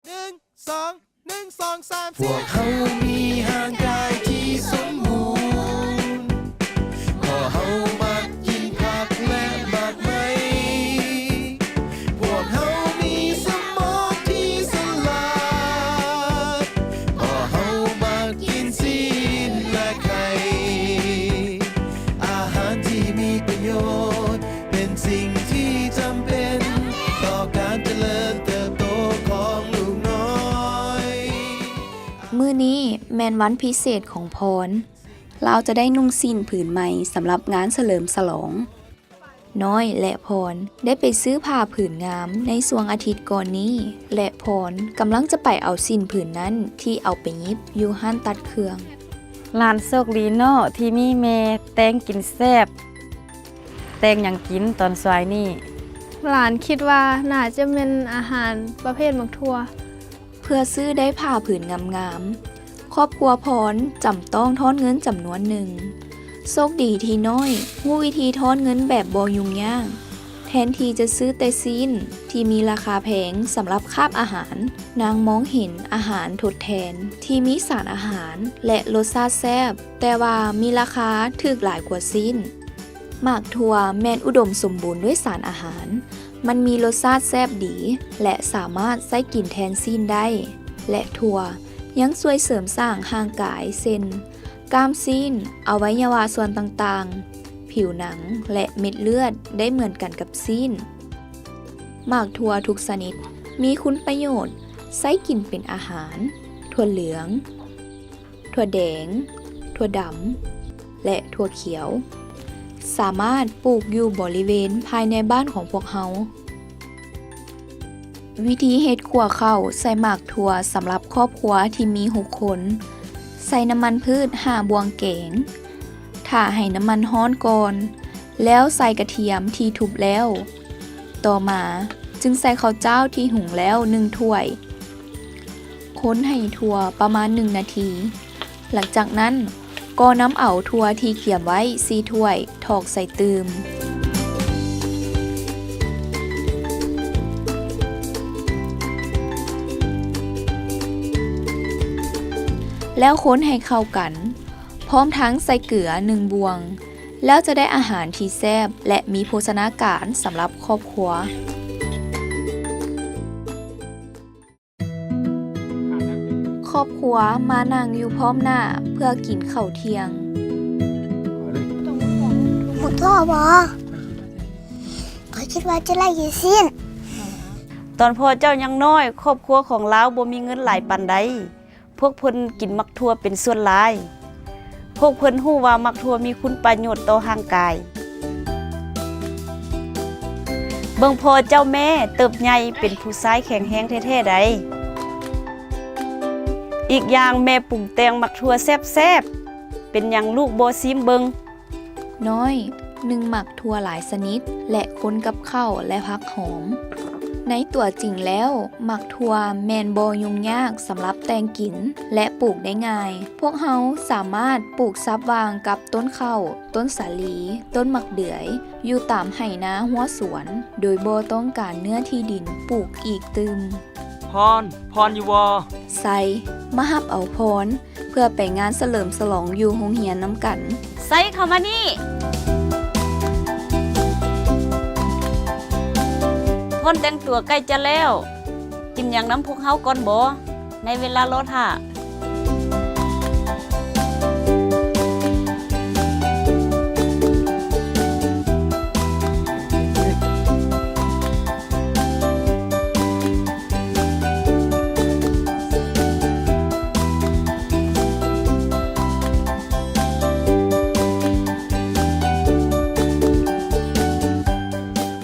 ໜຶ່ງ ສອງ ໜຶ່ງ ສອງ ສາມ ພວກເຮົາມີຮ່າງກາຍທີ່ສົມບູນ ເພາະເຮົາມັກກິນຜັກ ແລະ ໝາກໄມ້. ພວກເຮົາມີສະໝອງທີ່ສະຫຼາດ ເພາະເຮົາມັກກິນຊີ້ນ ແລະ ໄຂ່. ອາຫານທີ່ມີປະໂຫຍດ ເປັນສິ່ງທີ່ຈຳເປັນຕໍ່ການຈະເລີນເຕີບໂຕຂອງລູກນ້ອຍ. ມື້ນີ້ແມ່ນວັນພິເສດຂອງພອນ. ລາວຈະໄດ້ນຸ່ງສິ້ນຜືນໃໝ່ສຳລັບງານສະເຫຼີມສະຫຼອງ. ນ້ອຍ ແລະ ພອນ ໄດ້ໄປຊື້ຜ້າຜືນງາມໃນຊ່ວງອາທິດກ່ອນນີ້ ແລະ ພອນກຳລັງຈະໄປເອົາສິ້ນຜືນນັ້ນທີ່ເອົາໄປຫຍິບຢູ່ຮ້ານຕັດເຄື່ອງ. ຫຼານໂຊກດີເນາະ ທີ່ມີແມ່ແຕ່ງກິນແຊບ. ແຕ່ງຫຍັງກິນຕອນສວາຍນີ້? ຫຼານຄິດວ່າໜ້າຈະແມ່ນອາຫານປະເພດໝາກຖົ່ວ. ເພື່ອຊື້ໄດ້ຜ້າຜືນງາມໆ, ຄອບຄົວພອນຈຳຕ້ອງທອນເງິນຈຳນວນໜຶ່ງ. ໂຊກດີທີ່ນ້ອຍຮູ້ວິທີທອນເງິນແບບບໍ່ຫຍຸ້ງຍາກ. ແທນທີ່ຈະຊື້ແຕ່ຊີ້ນທີ່ມີລາຄາແພງສຳລັບຄາບອາຫານ, ນາງມອງເຫັນອາຫານທົດແທນທີ່ມີສານອາຫານ ແລະ ລົດຊາດແຊບ, ແຕ່ວ່າມີລາຄາຖືກຫຼາຍກວ່າຊີ້ນ. ໝາກຖົ່ວແມ່ນອຸດົມສົມບູນດ້ວຍສານອາຫານ. ມັນມີລົດຊາດແຊບດີ ແລະ ສາມາດໃຊ້ກິນແທນຊີ້ນໄດ້ ແລະ ຖົ່ວຍັງຊ່ວຍເສີມສ້າງຮ່າງກາຍ ເຊັ່ນ ກ້າມຊີ້ນ, ອະໄວຍະວະສ່ວນຕ່າງໆ, ຜິວໜັງ ແລະ ເມັດເລືອດໄດ້ເໝືອນກັນກັບຊີ້ນ. ໝາກຖົ່ວທຸກຊະນິດມີຄຸນປະໂຫຍດໃຊ້ກິນເປັນອາຫານ. ຖົ່ວເຫຼືອງ, ຖົ່ວແດງ, ຖົ່ວດຳ ແລະ ຖົ່ວຂຽວ ສາມາດປູກຢູ່ບໍລິເວນພາຍໃນບ້ານຂອງພວກເຮົາ. ວິທີເຮັດຂົ້ວເຂົ້າໃສ່ໝາກຖົ່ວສຳລັບຄອບຄົວທີ່ມີຫົກຄົນ. ໃສ່ນ້ຳມັນພືດຫ້າບ່ວງແກງ. ຖ້າໃຫ້ນ້ຳມັນຮ້ອນກ່ອນ ແລ້ວໃສ່ກະທຽມທີ່ທຸບແລ້ວ. ຕໍ່ມາຈຶ່ງໃສ່ເຂົ້າຈ້າວທີ່ຫຸງແລ້ວໜຶ່ງຖ້ວຍ. ຄົນໃຫ້ທົ່ວປະມານໜຶ່ງນາທີ. ຫຼັງຈາກນັ້ນກໍນຳເອົາຖົ່ວທີ່ກຽມໄວ້ສີ່ຖ້ວຍຖອກໃສ່ຕື່ມ. ແລ້ວຄົນໃຫ້ເຂົ້າກັນ. ພ້ອມທັງໃສ່ເກືອໜຶ່ງບ່ວງ, ແລ້ວຈະໄດ້ອາຫານທີ່ແຊບ ແລະ ມີໂພຊະນາການສຳລັບຄອບຄົວ. ຄອບຄົວມານັ່ງຢູ່ພ້ອມໜ້າເພື່ອກິນເຂົ້າທ່ຽງ. ໝາກຖົ່ວບໍ່? ຂ້ອຍຄິດວ່າຈະໄດ້ກິນຊີ້ນ. ຕອນພໍ່ເຈົ້າຍັງນ້ອຍ, ຄອບຄົວຂອງລາວບໍ່ມີເງິນຫຼາຍປານໃດ. ພວກເພິ່ນກິນໝາກຖົ່ວເປັນສ່ວນຫຼາຍ. ພວກເພິ່ນຮູ້ວ່າໝາກຖົ່ວມີຄຸນປະໂຫຍດຕໍ່ຮ່າງກາຍ. ເບິ່ງພໍ່ເຈົ້າແມ່ເຕີບໃຫຍ່ເປັນຜູ້ຊາຍແຂງແຮງແທ້ໆໃດ໋. ອີກຢ່າງແມ່ປຸງແຕ່ງໝາກຖົ່ວແຊບໆ. ເປັນຫຍັງລູກບໍ່ຊີມເບິ່ງ? ນ້ອຍ ໜຶ້ງໝາກຖົ່ວຫຼາຍຊະນິດ ແລະ ຄົນກັບເຂົ້າ ແລະ ຜັກຫອມ. ໃນຕົວຈິງແລ້ວ, ໝາກຖົ່ວແມ່ນບໍ່ຫຍຸ້ງຍາກສຳລັບແຕ່ງກິນ ແລະ ປູກໄດ້ງ່າຍ. ພວກເຮົາສາມາດປູກສັບຫວ່າງກັບຕົ້ນເຂົ້າ, ຕົ້ນສາລີ, ຕົ້ນໝາກເດືອຍ ຢູ່ຕາມໄຮ່ນາຮົ້ວສວນ ໂດຍບໍ່ຕ້ອງການເນື້ອທີ່ດິນປູກອີກຕື່ມ. ພອນ, ພອນຢູ່ບໍ່? ໄຊ, ມາຮັບເອົາພອນ ເພື່ອໄປງານສະເຫຼີມສະຫຼອງຢູ່ໂຮງຮຽນນຳກັນ. ໄຊ, ເຂົ້າມານີ້. ພອນແຕ່ງຕົວໃກ້ຈະແລ້ວ. ກິນຫຍັງນຳພວກເຮົາກ່ອນບໍ? ໃນເວລາລໍຖ້າ.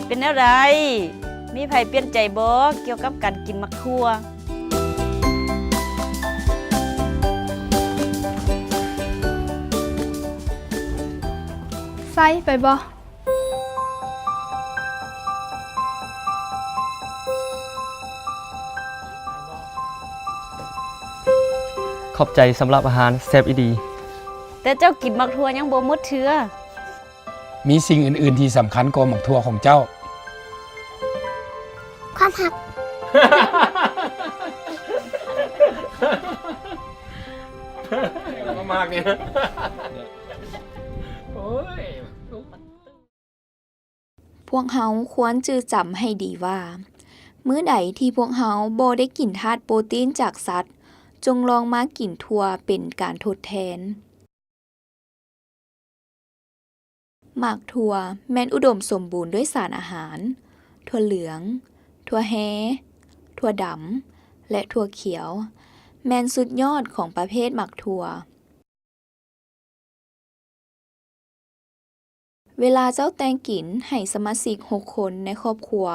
ເປັນແນວໃດ? ມີໃຜປ່ຽນໃຈບໍ່ ກ່ຽວກັບການກິນໝາກຖົ່ວ? ໄຊໄປບໍ່? ຂອບໃຈສຳລັບອາຫານແຊບອີ່ຫຼີ. ແຕ່ເຈົ້າກິນໝາກຖົ່ວຍັງບໍ່ໝົດເທື່ອ. ມີສິ່ງອື່ນໆທີ່ສຳຄັນກວ່າໝາກຖົ່ວຂອງເຈົ້າ. ຄວາມຮັກ. ພວກເຮົາຄວນຈື່ຈຳໃຫ້ດີວ່າ ມື້ໃດທີ່ພວກເຮົາບໍ່ໄດ້ກິນທາດໂປຣຕີນຈາກສັດ, ຈົ່ງລອງມາກິນຖົ່ວເປັນການທົດແທນ. ໝາກຖົ່ວແມ່ນອຸດົມສົມບູນດ້ວຍສານອາຫານ. ຖົ່ວເຫຼືອງ, ຖົ່ວແຮ່, ຖົ່ວດຳ ແລະ ຖົ່ວຂຽວ ແມ່ນສຸດຍອດຂອງປະເພດໝາກຖົ່ວ. ເວລາເຈົ້າແຕ່ງກິນໃຫ້ສະມາຊິກຫົກຄົນໃນຄອບຄົວ,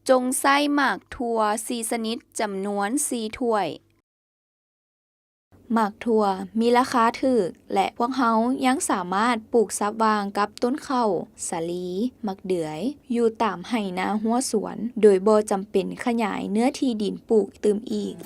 ຈົ່ງໃຊ້ໝາກຖົ່ວສີ່ຊະນິດ ຈຳນວນສີ່ຖ້ວຍ. ໝາກຖົ່ວມີລາຄາຖືກ ແລະ ພວກເຮົາຍັງສາມາດປູກສັບຫວ່າງກັບຕົ້ນເຂົ້າ, ສາລີ, ໝາກເດືອຍ ຢູ່ຕາມໄຮ່ນາຮົ້ວສວນ ໂດຍບໍ່ຈຳເປັນຂະຫຍາຍເນື້ອທີ່ດິນປູກຕື່ມອີກ.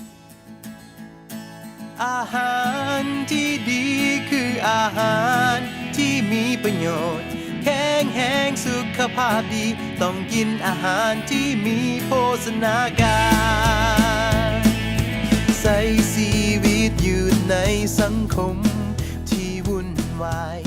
ອາຫານທີ່ດີຄືອາຫານທີ່ມີປະໂຫຍດ, ແຂງແຮງສຸຂະພາບດີ, ຕ້ອງກິນອາຫານທີ່ມີໂພຊະນາການ. ໃຊ້ຊີວິດຢູ່ໃນສັງຄົມທີ່ວຸ່ນວາຍ,